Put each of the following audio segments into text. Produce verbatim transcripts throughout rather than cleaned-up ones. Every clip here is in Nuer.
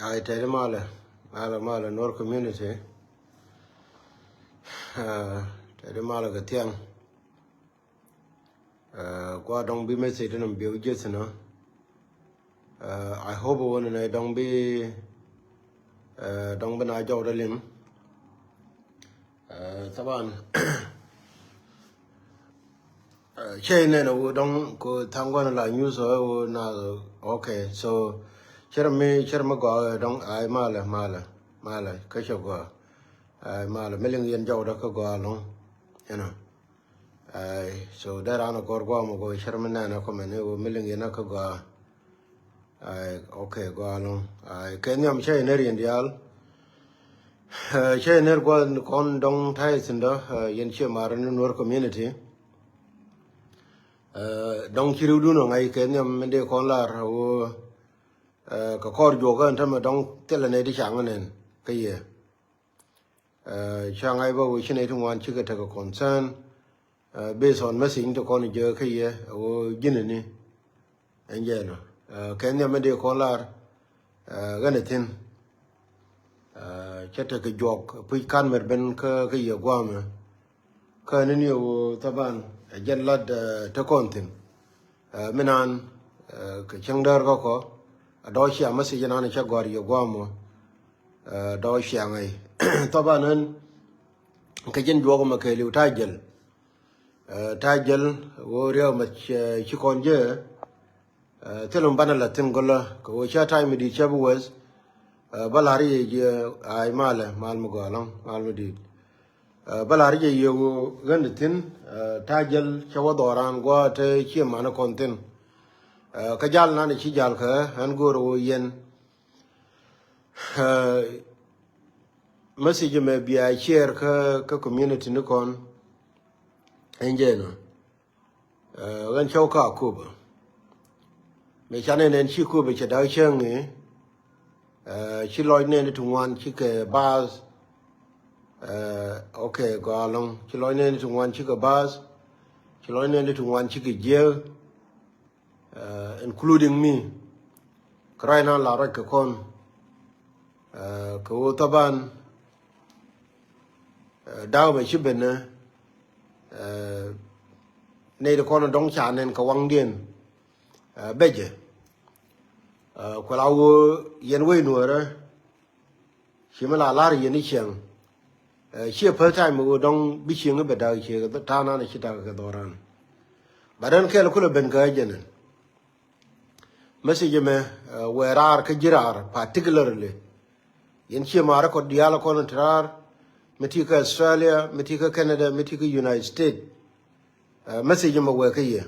Ai, tɛt di malɛ, malɛ, malɛ Nuer community. Tɛt di malɛ kɛ thiaŋ. Kua dɔŋ bi message ni bieu jeth ni. I hope wä ni dɔŋ bi, dɔŋ bi na jɔw dä liŋ. Thaban, cɛ inɛn a wä dɔŋ ko thaŋ guan la news a wä na. Okay, so cɛ mi, cɛ mi gɔaa dɔŋ. Ai, malɛ, malɛ, malɛ kä cɛ gɔaa. Ai, malɛ mi liŋ yɛn jɔw dä kä gɔaa lɔŋ, you know. Ai, so dee ran a gɔr gɔaa mɔ gɔaa cɛ mi nɛn a kɔmɛ ni wä mi liŋ yɛn a kä gɔaa. Ai, okay, gɔaa lɔŋ. Ai, kɛ nhiam cɛ inɛr yɛn diaal. Cɛ inɛr guan kɔn dɔŋ ta̱y thi̱n dɔ, yɛn ciɛ mar ni Nuer community. Dɔŋ ci riw dun ŋa̱c kɛ nhiam mi dee kɔn lar wä kɛ kɔr juɔk ɛn tämɛ dɔŋ thilɛ nɛy di caŋ nɛn kä yɛ. Ca ŋa̱c bä wä ci nɛy ti ŋuan cikɛ tekɛ concern. Based on message ti kɔn jɛ kä yɛ wä ji̱n ni. Ɛn jɛ nɔ kɛ nhiam mi dee kɔn lar ɣän ɛ thi̱n. Cä tekɛ juɔk puc kan mɛr ben kä, kä yɛ guamɛ. Kä ni ni wä thaban ɛ jɛn lat te kɔn thi̱n. Mi nan kɛ cäŋ däär kä kɔ a dɔɔ cia message nan cä gɔr yɛ guamɔ. Dɔɔ cia ŋa̱c thaban ɣän kɛ jɛn juɔk mɛ kɛ liw ta̱ jɛl. Ta̱ jɛl wä riɛw mɛ ci kɔn jɛ. Thil mi banɛ la thi̱n gɔlä kɛ wä cä ta̱y mi di̱i̱t cä bi wes. Bä la̱r yɛ jiɛ ai malɛ mal mi gɔaa lɔ̱ŋ mal mi di̱i̱t. Bä la̱r yɛ yɛ wä ɣän di thi̱n. Ta̱ jɛl cä wä dhɔran gua̱a̱ te ciɛ man kɔn thi̱n. Kä jal nan ci jal kɛ ɣän go̱o̱r wä yɛn. Message mɛ bia share kä, kä community ni kɔn. Ɛn jɛ nɔ. Ɣän cɔw ka Akobo. Mëë ca nɛn ɛn ci Akobo cɛ da̱k cäŋ i̱ ci lɔc nɛn ti ŋuan cikɛ baath. Okay, gɔaa lɔ̱ŋ. Ci lɔc nɛn ti ŋuan cikɛ baath. Ci lɔc nɛn ti ŋuan cikɛ jiääk, including me. Kɛ ruac nan la ruac kɛ kɔn kɛ ɣöö thaban da̱a̱k bɛ ci ben nɛ nɛy ti kɔn dɔ̱ŋ ca nɛn kɛ waŋdiɛn. Bɛ jɛ kuɛ la ɣöö yɛn wec nuɔ̱ɔ̱rä. Ci mi la la̱r yɛn i̱ ciɛŋ. Ciɛ first time mi ɣöö dɔ̱ŋ bi cieŋ i̱ bɛ da̱a̱k ciek ta̱a̱ nan ci ta̱a̱ kɛ dhɔran. But ɛn kɛl kulɛ ben kɛ jɛn ɛn. Message mɛ wee raar kä ji̱ raar particularly. Yɛn ciɛ maarä kɔ diaal kɔn ti raar mi ti kä Australia, mi ti kä Canada, mi ti kä United States. Message mɛ wee kä yɛ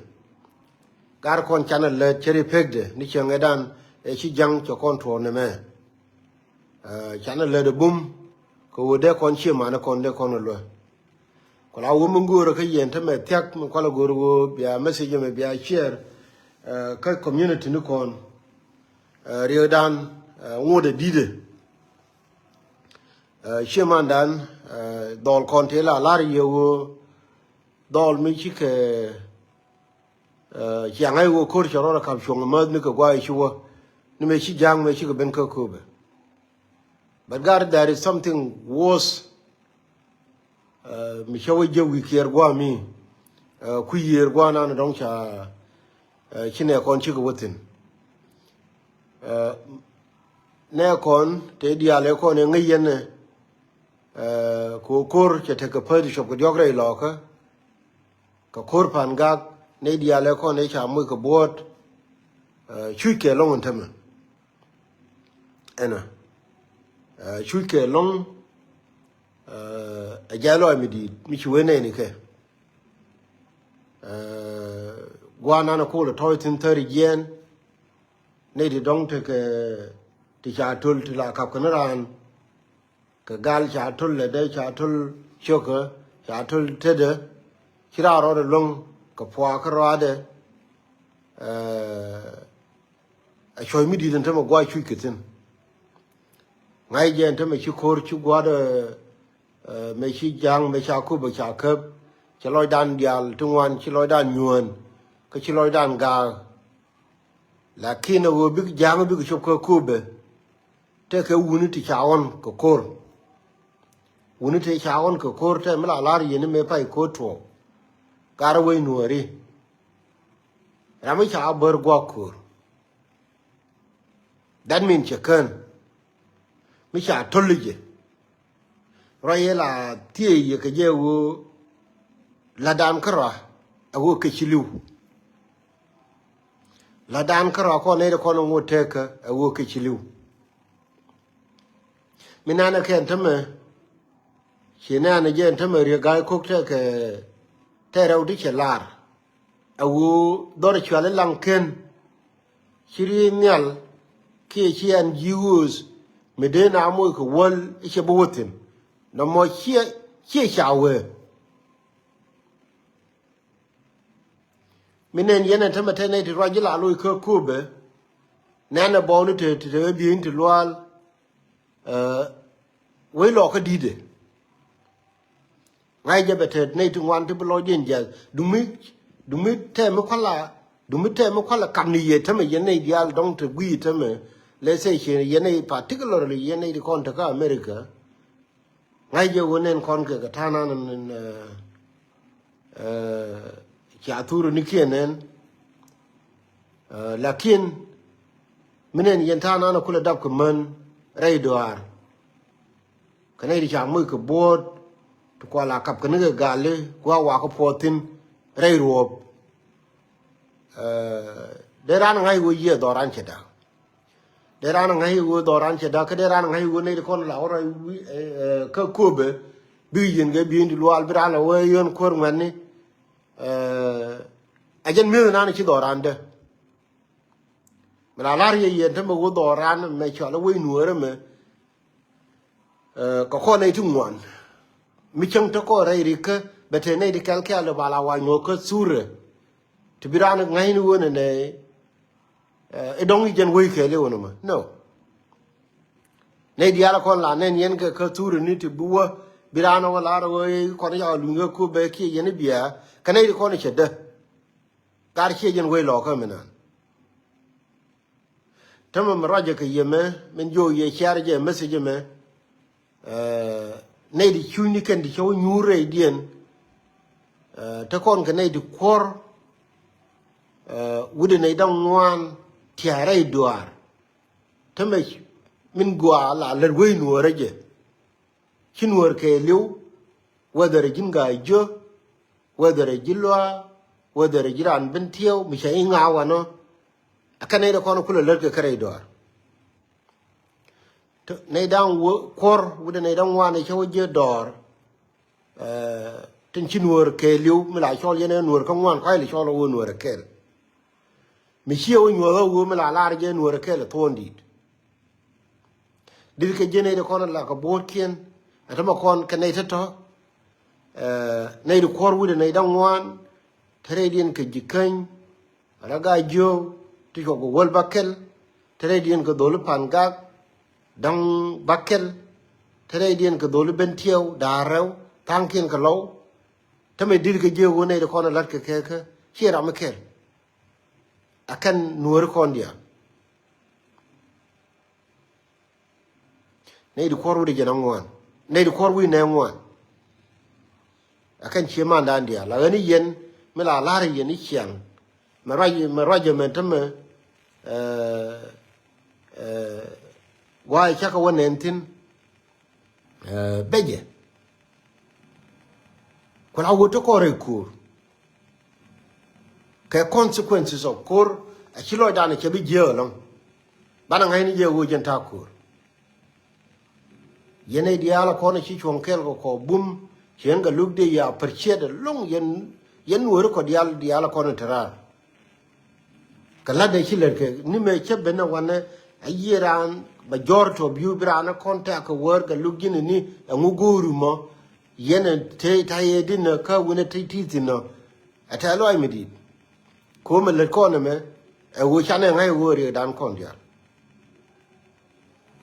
gar kɔn canɛ lät cɛ ri pekdɛ ni cɛ ŋɛdan ɛ ci jaŋ cɛ kɔn tuɔɔk nɛmɛ. Canɛ lät ɛ bum kɛ wee dee kɔn ciɛ manɛ kɔn dee kɔn ɛ luɛ. Kula wä mi go̱o̱rä kä yɛn te mɛ thiak mi kualɛ go̱o̱r wä bia message mɛ bia share kä community ni kɔn. Riekdan ŋuɔ̱t ɛ di̱t ɛ. Ciɛ mandan dhɔl kɔn te la lar yɛ wä dhɔl mi cikɛ ciaŋ a iwä ko̱r cɛ rɔɔdɛ ka̱p cuɔ̱ŋ mäth ni kɛ guay ci wä ni mëë ci ja̱a̱ŋ mëë cikɛ ben kä köpɛ. But gar there is something worse. Mi cä wä jiɛ wi̱i̱ kiɛɛr gua̱a̱ mi ku yiëër gua̱a̱ nan dɔ̱ŋ ca ci nɛ kɔn cikɛ wä thi̱n. Nɛ kɔn te diaal ɛ kɔn ɛ ŋäc yɛn ɛ kɛ wä ko̱r cɛ tekɛ päth cop kɛ diɔ̱k rɛy lɔɔkä. Kɛ ko̱r pa̱n gak nɛy diaal ɛ kɔn ɛ ca moc kɛ buɔ̱ɔ̱t. Cuc kɛ lɔ̱ŋ in tämɛ ɛnɔ cuc kɛ lɔ̱ŋ. Ɛ jay lɔɔc mi di̱i̱t mi ci wen nɛy ni kɛ gua̱a̱r nan ɛ ko̱o̱l ɛ tɔ̱ɔ̱c thi̱n thäri jiɛɛn. Nɛy ti dɔ̱ŋ tekɛ ti ca to̱l ti la kap kɛ ni raan. Kɛ gal ca to̱l lɛ dee ca to̱l cio̱kä ca to̱l tetdä. Ci raar rɔɔdɛ luäŋ kɛ puakä rɔaadɛ. Ɛ cuɔ̱c mi di̱i̱t ɛn tämɛ gua̱a̱c cuc kɛ thi̱n. Ŋa̱c jɛ ɛn tämɛ ci ko̱r ci gua̱a̱dɛ mëë ci ja̱a̱ŋ mëë ca köpɛ ca käp. Ci lɔcdan diaal ti ŋuan ci lɔcdan nyuään kä ci lɔcdan gaak. Lakin ɛ ɣöö bik ja̱a̱ŋ bik cop kä köpɛ. Tëëkɛ wuni ti ca ɣɔn kɛ ko̱r. Wuni ti ca ɣɔn kɛ ko̱r tëë mi la la̱r yɛn mëë pay ko̱r tuɔɔk. Garɛ wec nuɔɔri. Ram mi ca bär gua̱a̱k ko̱r. That mean cɛ kään mi ca to̱l jɛ. Ruac yɛ la thiee yɛ kɛ jɛ ɣöö la̱tdan kärɔa ɛ ɣöö kɛ ci li̱w. La̱tdan kärɔa kɔn nɛy ti kɔn ŋot tëëkä ɛ ɣöö kɛ ci li̱w. Mi nanɛ kɛn tämɛ ci nɛnɛ jɛ tämɛ riek ga̱a̱c ko̱k tëëkɛ tëë rɛw ti cɛ lar. A ɣöö dhɔr cuali laŋ ken ci riey nhial kiɛ ci ɛn ji̱ ɣööth mi dee na moc kɛ wäl i̱ cɛ bi wä thi̱n. Nɔmɔ ciɛ ciɛ ca wee. Mi nɛn yɛn ɛn tämɛ tɛn nɛy ti ruac ji̱ la loc kä kööbɛ. Nɛn ɛ bɔɔni te te te bieyni ti luaal. Wec lɔɔkä di̱tdɛ. Ŋa̱c jɛ bɛ te nɛy ti ŋuan ti bi lɔcdiɛn jiath. Dumi dumi tɛmi kuala dumi tɛmi kuala kam ni yɛ tämɛ yɛn nɛy diaal dɔ̱ŋ te gui̱i̱ tämɛ. Let's say ci yɛn nɛy particularly yɛn nɛy ti kɔn te kä America. Ŋa̱c jɛ ɣöö nɛn kɔn kɛ kɛ ta̱a̱nan ca thurä ni kiɛn nɛn. Lakin mi nɛn yɛn ta̱a̱nan kulɛ dap kɛ män rɛy dɔaar. Kɛ nɛy ti ca moc kɛ buɔ̱ɔ̱t ti kual a kap kɛ ni kɛ gali kua wakä puɔth thi̱n rɛy ruɔ̱ɔ̱p. Dee raan ŋa̱c ɣöö yiëë dhɔran cɛ da̱k. Dee raan ŋa̱c ɣöö dhɔran cɛ da̱k kä dee raan ŋa̱c ɣöö nɛy ti kɔn la wä rɔy kä kööbɛ. Bikɛ yiën kɛ bi̱i̱n ti luaal bi raan la wä yön kuäär ŋuɛ̈tni. A jɛn mi̱eth nan ci dhɔran dee. Mi la la̱r yɛ yɛn tämɛ ɣöö dhɔran mɛ cɔal a wec nuäärä mɛ. Kɛ kɔn nɛy ti ŋuan mi cäŋ te kɔn rɛy rikä bɛ te nɛy ti kɛl kɛl ba la wa nyuɔ̱k kä thurɛ. Ti bi raan ŋa̱cni wen ɛnɛ i̱ dɔ̱ŋ i̱ jɛn wec kɛɛli wen ɛmɛ no. Nɛy diaal kɔn la nɛn yɛn kɛ kä thurɛ ni ti bi wä bi raan wä lar wä kɔn ca luny kä köp bɛ kiɛ yɛn i̱ bia kɛ nɛy ti kɔn i̱ cɛ dä. Gar ciɛ jɛn wec lɔɔkä mi nan. Tämɛ mi ruacä kɛ yemɛ min jiök yɛ ciar jɛ message mɛ. Nɛy ti cunyni kɛn ti cä wä nyuur rɛydiɛn. Te kɔn kɛ nɛy ti kuɔr wi̱dɛ nɛy da̱ŋ ŋuan tia̱a̱ rɛy duaar. Tämɛ min gɔaa la lät wec nuɔɔrä jɛ. Ci nuɔɔr kɛɛliw whether ji̱n Gaa-jiök whether ji̱ luaak whether ji̱ raan ben tiɛw mi ca i̱ ŋa̱a̱ wanɔ. Ɛ kɛn nɛy ti kɔn kulɛ lät kɛ kärɛc dɔɔr. Nɛy da̱ŋ kuɔr wi̱dɛ nɛy da̱ŋ ŋuan ɛ cä wä ji̱ dɔɔr. Tin ci nuɔɔr kɛɛliw mi la cɔl yɛn ɛ nuɔɔr kä ŋuan kua̱c lɛ cɔl ɛ wä nuɔɔr ɛ kɛɛl. Mi ciɛ wä nyuɔth ɛ wä mi la lar jɛ nuɔɔr ɛ kɛɛl ɛ thuɔ̱ɔ̱n di̱i̱t. Di̱t kɛ ji̱ nɛy ti kɔn la kɛ bo̱o̱tkiɛn ɛ tämɛ kɔn kɛ nɛy ti tɔ̱. Nɛy ti kuɔr wi̱dɛ nɛy da̱ŋ ŋuan te rɛydiɛn kɛ ji̱ käny. Rɛ Gaa-jiök ti cuɔk kɛ wäl bäkɛl te rɛydiɛn kɛ dholi Pan Gak da̱ŋ bäkɛl te rɛydiɛn kɛ dholi ben tiɛw da̱a̱r rɛw tha̱a̱ŋkiɛn kɛ lɔw. Te mɛ di̱t kɛ jiök wä nɛy ti kɔn ɛ la̱t kɛ kɛɛkä ciɛ ram mi kɛl. A kɛn nuɔ̱ɔ̱ri kɔn diaal. Nɛy ti kuɔr wi̱dɛ jɛn aŋuan nɛy ti kuɔr wi̱i̱ nɛ aŋuan. A kɛn cie mandan diaal a ɣän i̱ yɛn mi la la̱r i̱ yɛn i̱ ciaŋ. Mɛ ruac mɛ ruac jɛ mɛ tämɛ. Gua̱a̱c cakɛ wä nɛn thi̱n. Becɛ ku la wä te kɔn rɛy ko̱o̱r. Kɛ consequences of ko̱r a ci lɔcdan a cɛ bi jiääk ɛlɔ̱ŋ. Banɛ ŋa̱cni jɛ ɣöö jɛn ta̱a̱ ko̱r. Yɛn nɛy diaal a kɔn a ci cuɔ̱ŋ kɛl kɛ kɔ bum ci ɣän kɛ luk dee ya appreciate ɛlɔ̱ŋ yɛn nuɔ̱ɔ̱ri kɔ diaal diaal a kɔn a te raar. Kɛ la̱tdɛ ci lät kɛ ni mëë cä ben ɛ wanɛ a yiëë raan majority of you bi raan ɛ kɔn tɛk kɛ wäär kɛ luk ji̱n ni ɛŋu go̱o̱ri mɔ. Yɛn ɛ te ta̱yɛ di̱n ɛ kä wi̱n ɛ te ti̱i̱ thi̱n ɔ. Ɛ tɛ̈th lɔaac mi di̱i̱t. Ko̱o̱mɛ lät kɔn ɛmɛ ɛ ɣöö canɛ ŋa̱c ɛ ɣöö riɛkdan kɔn diaal.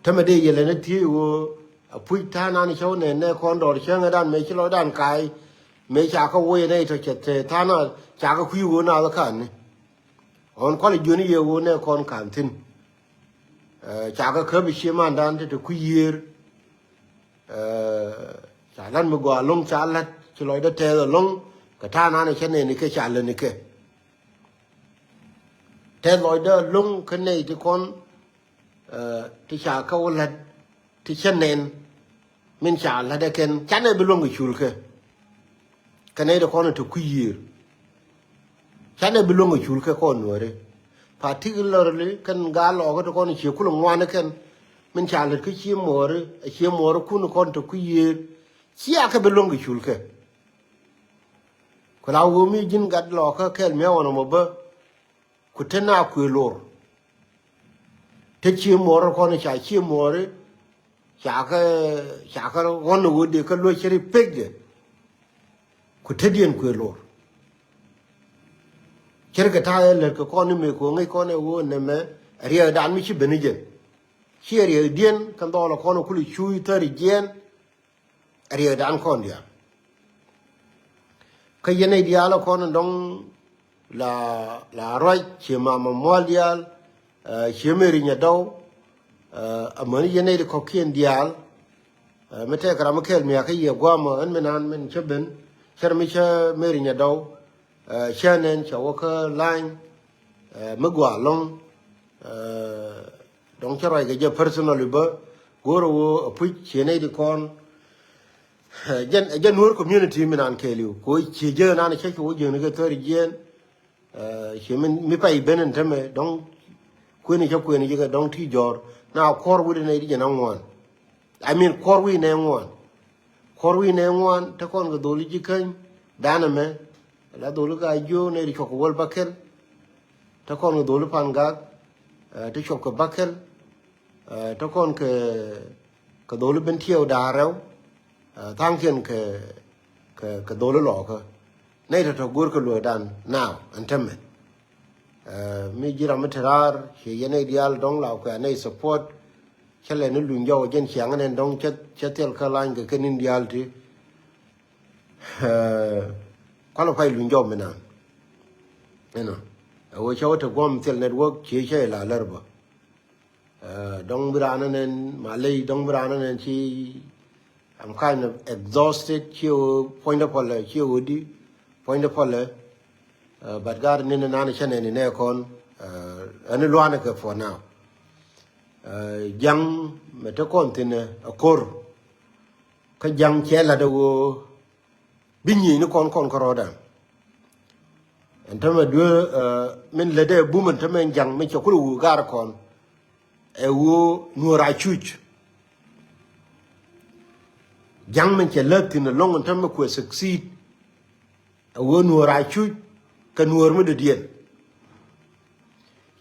Tämɛ dee yɛlɛ ni thiec ɣöö a puc ta̱a̱nan cä wä nɛn nɛ kɔn dɔɔr cäŋädan mëë ci lɔcdan ka̱a̱c. Mëë ca kä woc ɛ nɛy tɔ̱ cɛ tëë ta̱a̱nan ca kä kui̱ ɣöö naath ɛ ka̱a̱n ni. Ɣɔn kualɛ jiöni yɛ ɣöö nɛ kɔn ka̱a̱n thi̱n. Ca kɛ käp i̱ ciemandan te te kui̱ yiëër. Ca la̱t mi gɔaa ɛlɔ̱ŋ ca la̱t ci lɔcdä tɛth ɛlɔ̱ŋ. Kɛ ta̱a̱ nanɛ cä nɛn ikɛ ca lät ikɛ. Tɛth lɔcdä ɛlɔ̱ŋ kä nɛy ti kɔn ti ca kɛ wä la̱t ti cä nɛn. Min ca la̱t ɛ kɛn canɛ bi luäŋ kɛ cul kɛ. Kɛ nɛy ti kɔn ti kui̱ yiëër. Canɛ bi luäŋ kɛ cul kɛ kɔn nuääri. Particularly kɛn gaa lɔɔkä ti kɔn cie kulɛ ŋuan kɛn. Min ca lät kä cie muɔɔri a cie muɔɔri kun kɔn ti kui̱ yiëër. Cia kɛ bi luäŋ kɛ cul kɛ. Ku la wee mi ji̱n gat lɔɔkä kɛɛl mia̱ ɣɔn ɛmɔ bä. Ku te na kuëë lor. Te cie muɔɔri kɔn ca cie muɔɔri. Ca kä ca kä ɣɔn ɛ ɣöö dee kä luäc cä ri pekdɛ. Ku te diɛn kuëë lor. Cär kɛ ta̱a̱ ɛ lät kɛ kɔn ni mëë kɛ ɣöö ŋäc kɔn ɛ ɣöö nɛmɛ riɛkdan mi ci ben i̱ jɛn. Ciɛ riɛkdiɛn kɛ dhɔl ɛ kɔn ɛ kul i̱ cuuc thäri jiɛɛn. Riɛkdan kɔn diaal. Kä yɛn nɛy diaal ɛ kɔn dɔ̱ŋ la la ruac cie mama mual diaal. Cie meri nyɛ dɔw. Amäni yɛn nɛy di kɔ̱kiɛn diaal. Mi tɛk ram mi kɛɛl miakä yɛ guamä ɛn mi naan min cä ben. Cär mi cä meri nyɛ dɔw. Cä nɛn cɛ wä kä lany. Mi gua lɔŋ. Dɔŋ cä ruac kɛ jɛ personally bä. Go̱o̱rä wä a puc cie nɛy di kɔn. Jɛn jɛ nuɔr community mi nan kɛɛliw ko cie jɛ nan cɛ ci wä jɛ ni kɛ thäri jiɛn. Cie mi pay ben in tämɛ dɔŋ. Kueni cɛ kueni jɛ kɛ dɔŋ ti jɔr na kuɔr wut in nɛ di jɛ na ŋuan. I mean kuɔr wi nɛ ŋuan. Kuɔr wi nɛ ŋuan te kɔn kɛ dholi ji̱ käny. Dan ɛmɛ la dholi ka jiö nɛ di cuɔk kɛ wäl bäkɛl. Te kɔn kɛ dholi pan gak. Te cuɔk kɛ bäkɛl. Te kɔn kɛ kɛ dholi ben tiɛw da̱a̱ rɛw. Thaŋkiɛn kɛ kɛ kɛ dholi lɔɔkä. Nɛy tɔ̱tɔ̱ go̱o̱r kɛ luɔ̱ɔ̱dan now ɛn tämɛ. Mi ji̱ ram mi te raar cie yɛn nɛy diaal dɔ̱ŋ la kuɛ nɛy support. Cä lɛ ni luny jɔw jɛn ciaŋ nɛn dɔ̱ŋ cä thil kä lany kɛ kɛ nin diaal ti. Kualɛ pay luny jɔw mi naan. Ɛnɔ ɛ wee cä wä te guɔ̱m thil network cie cä ila lär bä. Dɔ̱ŋ bi raan nɛn maley dɔ̱ŋ bi raan nɛn ci. I'm kind of exhausted. Cie wä puɔ̱nydä pɔlɛ cie wä di puɔ̱nydä pɔlɛ. But gar ni ni nan cä nɛn inɛ kɔn ɛn luanɛ kɛ for now. Ja̱ŋ mɛ te kɔn thin a kor. Kä ja̱ŋ cɛ lat a wä. Bi nyieyni kɔn kɔn kärɔɔdan. Ɛn tämɛ duee min lätdɛ bum ɛn tämɛ ja̱ŋ min cɛ kulɛ wuu gar kɔn. Ɛ wuu nuɔɔr a cuc. Ja̱ŋ min cɛ lät thi̱n ɛlɔ̱ŋ ɛn tämɛ kuɛ succeed. Ɛ wuu nuɔɔr a cuc kɛ nuɔɔr mi dɔ̱diɛn.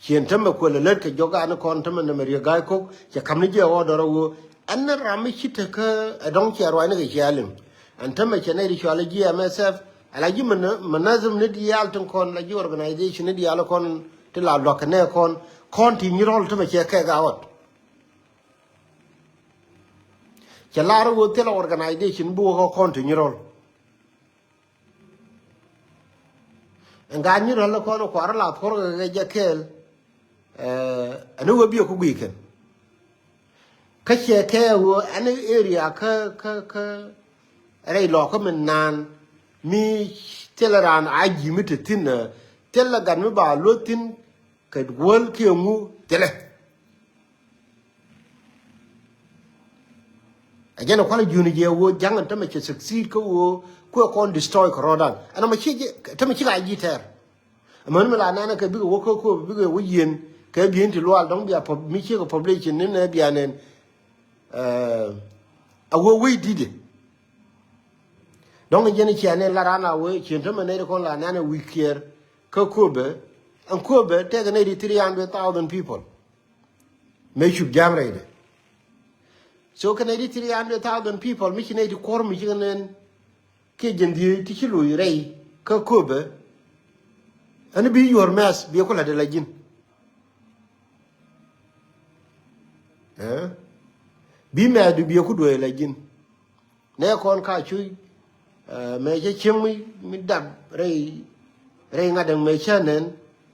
Ciɛn tämɛ kuël ɛ lät kɛ jɔk an kɔn tämɛ nɛmɛ riek ga̱a̱c ko̱k cɛ ka̱m ni jiɛ ɣɔɔdɔr ɛ ɣöö ɛn ni ram mi ci tekä ɛ dɔ̱ŋ ciɛ ruacni kɛ ciɛ liŋ. Ɛn tämɛ cɛ nɛy ti cɔal i̱ G M S F ala ji̱ mɛ nä- mɛ nazim ni diaal tin kɔn la ji̱ organization ni diaal kɔn ti la lua̱k kɛ nɛ kɔn kɔn ti nyirɔl tämɛ cɛ kɛk a ɣɔt. Cɛ lar ɛ ɣöö thilɛ organization bi wä kɛ kɔn ti nyirɔl. Ɛn gaat nyirɔl kɔn kuarä la puɔr kɛ kɛ jɛ kɛɛl. Ɛn wee biɛ ku gui̱i̱ kɛn kä ciɛ kɛ wee ɛn area kä kä kä rɛy lɔkä mi naan mi thilɛ raan a ji̱ mi te thi̱n. Thilɛ gat mi ba luɔth thi̱n kɛ wäl kiɛ ŋu thilɛ. Ɛ jɛn ɛ kualɛ ji̱n jɛ wee ja̱ŋ ɛn tämɛ cɛ succeed kä wee kuɛ kɔn destroy kɛ rɔɔdan ɛn ɔmɔ ci tämɛ ci ka ji̱ tɛɛr. Amäni mi la nɛnɛ kɛ bikɛ wä kä kööp bikɛ wä yieen kɛ bi̱i̱n ti luaal dɔ̱ŋ bia pop mi ciek population ni nɛ bia nɛn. A wee wec di̱t i̱ dɔ̱ŋ jiɛn i̱ cia nɛn la raan a wee cien tämɛ nɛy ti kɔn la nɛnɛ wi̱i̱ kiɛɛr kä kööpɛ. Ɛn kööpɛ tɛkɛ nɛy ti three hundred thousand people. Mëë cup ja̱a̱m rɛydɛ. So kɛ nɛy ti three hundred thousand people mi ci nɛy ti kuɔr mi ci kɛ nɛn. Kiɛ jiɛn dhieec ti ci loc rɛy kä köpɛ. Ɛn bi yuɔr mɛth biɛ ku la̱t ala ji̱n. Bi mɛthdu biɛ ku duee ala ji̱n. Nɛ kɔn ka cuc. Mɛ cä cieŋ mi dap rɛy rɛy ŋa̱t däŋ mɛ cä nɛn.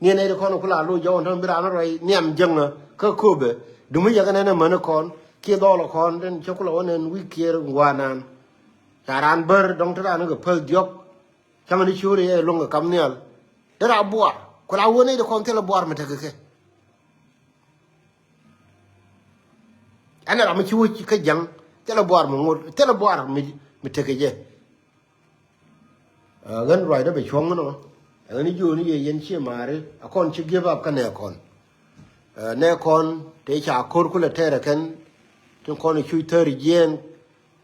Niɛn nɛy ti kɔn ku la loc jɔwän tɔ̱ bi raan ruac nhiam jäŋä kä köpɛ. Duŋ mi yɛ kɛ nɛn ɛ mäni kɔn kiɛ dhɔl ɛ kɔn den cä kulɛ wä nɛn wi̱i̱ kiɛɛr ŋuanan. Ca raan bär dɔ̱ŋ te raan kɛ päl diɔ̱k. Cäŋ ni ciööri yɛ luäŋ kɛ kam nhial. Dee ra buar ku la wä nɛy de kɔn thilɛ buar mi tekɛ kɛ. Ɛn ram mi ci wä kä ja̱ŋ thilɛ buar mi ŋot thilɛ buar mi mi tekɛ jɛ. Ɣän ruacdä bɛ cuɔ̱ŋ nɔ ɣän i̱ jiööni yɛ yɛn ciɛ maari a kɔn ci give up kä nɛ kɔn. Nɛ kɔn tëë ca ko̱r kulɛ tɛɛrɛ kɛn tin kɔn i̱ cuc thäri jiɛɛn.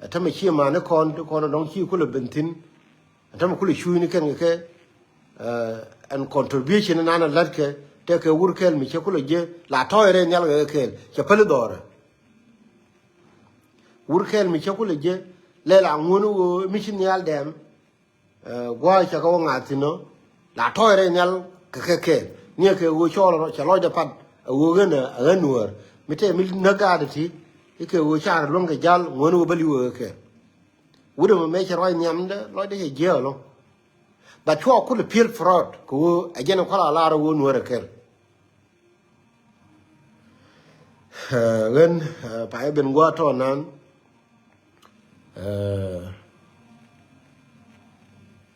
Ɛ tämɛ ciɛ maani kɔn ti kɔn dɔ̱ŋ ci kulɛ ben thi̱n. Ɛ tämɛ kulɛ cuc ni kɛn kɛ kɛ ɛn contribution nan a la̱t kɛ tɛkɛ wur kɛɛl mi cɛ kulɛ jiɛ la tɔ̱ɔ̱c rɛy nhial kɛ kɛ kɛɛl cɛ päli dhɔrɛ. Wur kɛɛl mi cä kulɛ jiɛ lɛ la ŋuɔ̱n ɣöö mi ci nhial dɛm. Gua̱a̱ cɛ kɛ wä ŋa̱a̱th thi̱n ɔ la tɔ̱ɔ̱c rɛy nhial kɛ kɛ kɛɛl niɛ kɛ ɣöö cɔɔl rɔ cɛ lɔcdɛ pat. A ɣöö ɣän a ɣän nuäär mi tɛɛ mi näk gaatdɛ ti i̱ kɛ ɣöö carɛ luäŋ kɛ ja̱l ŋuɔ̱n ɣöö bä li̱w kɛ kɛ kɛɛl. Wut ɛmɛ mëë cɛ ruac nhiamdɛ lɔcdɛ cɛ jiääk ɛlɔ̱ŋ. But cuɔ kulɛ piël fraud kɛ ɣöö ɛ jɛn ɛ kua̱l a lar ɣöö nuäär ɛ kɛl. Ɣän payɛ ben gua̱a̱r tɔɔnan.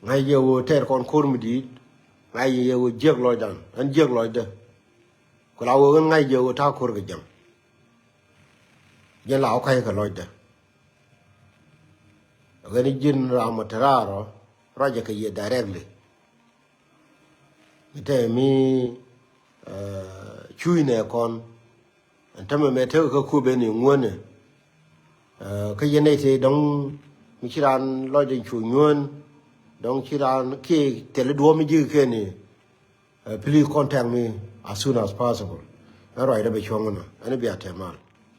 Ŋa̱c yɛ ɣöö tɛɛr kɔn ko̱r mi di̱i̱t. Ŋa̱c yɛ ɣöö jiäk lɔcdan ɣän jiäk lɔcdä. Ku la ɣöö ɣän ŋa̱c yɛ ɣöö ta̱a̱ ko̱r kɛ jam. Jɛn la wä ka̱c kɛ lɔcdä. Ɣän ji̱n ram mɔ te raar ɔ ruacɛ kɛ yɛ directly. Mi te mi cuuc nɛ kɔn ɛn tämɛ mɛ tek kä kup ɛn i̱ ŋuäni. Kä yɛn nɛy te dɔ̱ŋ mi ci raan lɔcdɛ cu nyuän dɔ̱ŋ ci raan kiɛ thil i̱ duɔ̱ɔ̱p mi ji̱ kɛn i̱. Please contact me as soon as possible. Ɛn ruacdä bɛ cuɔ̱ŋ nɔ ɛn i̱ bia tɛmal.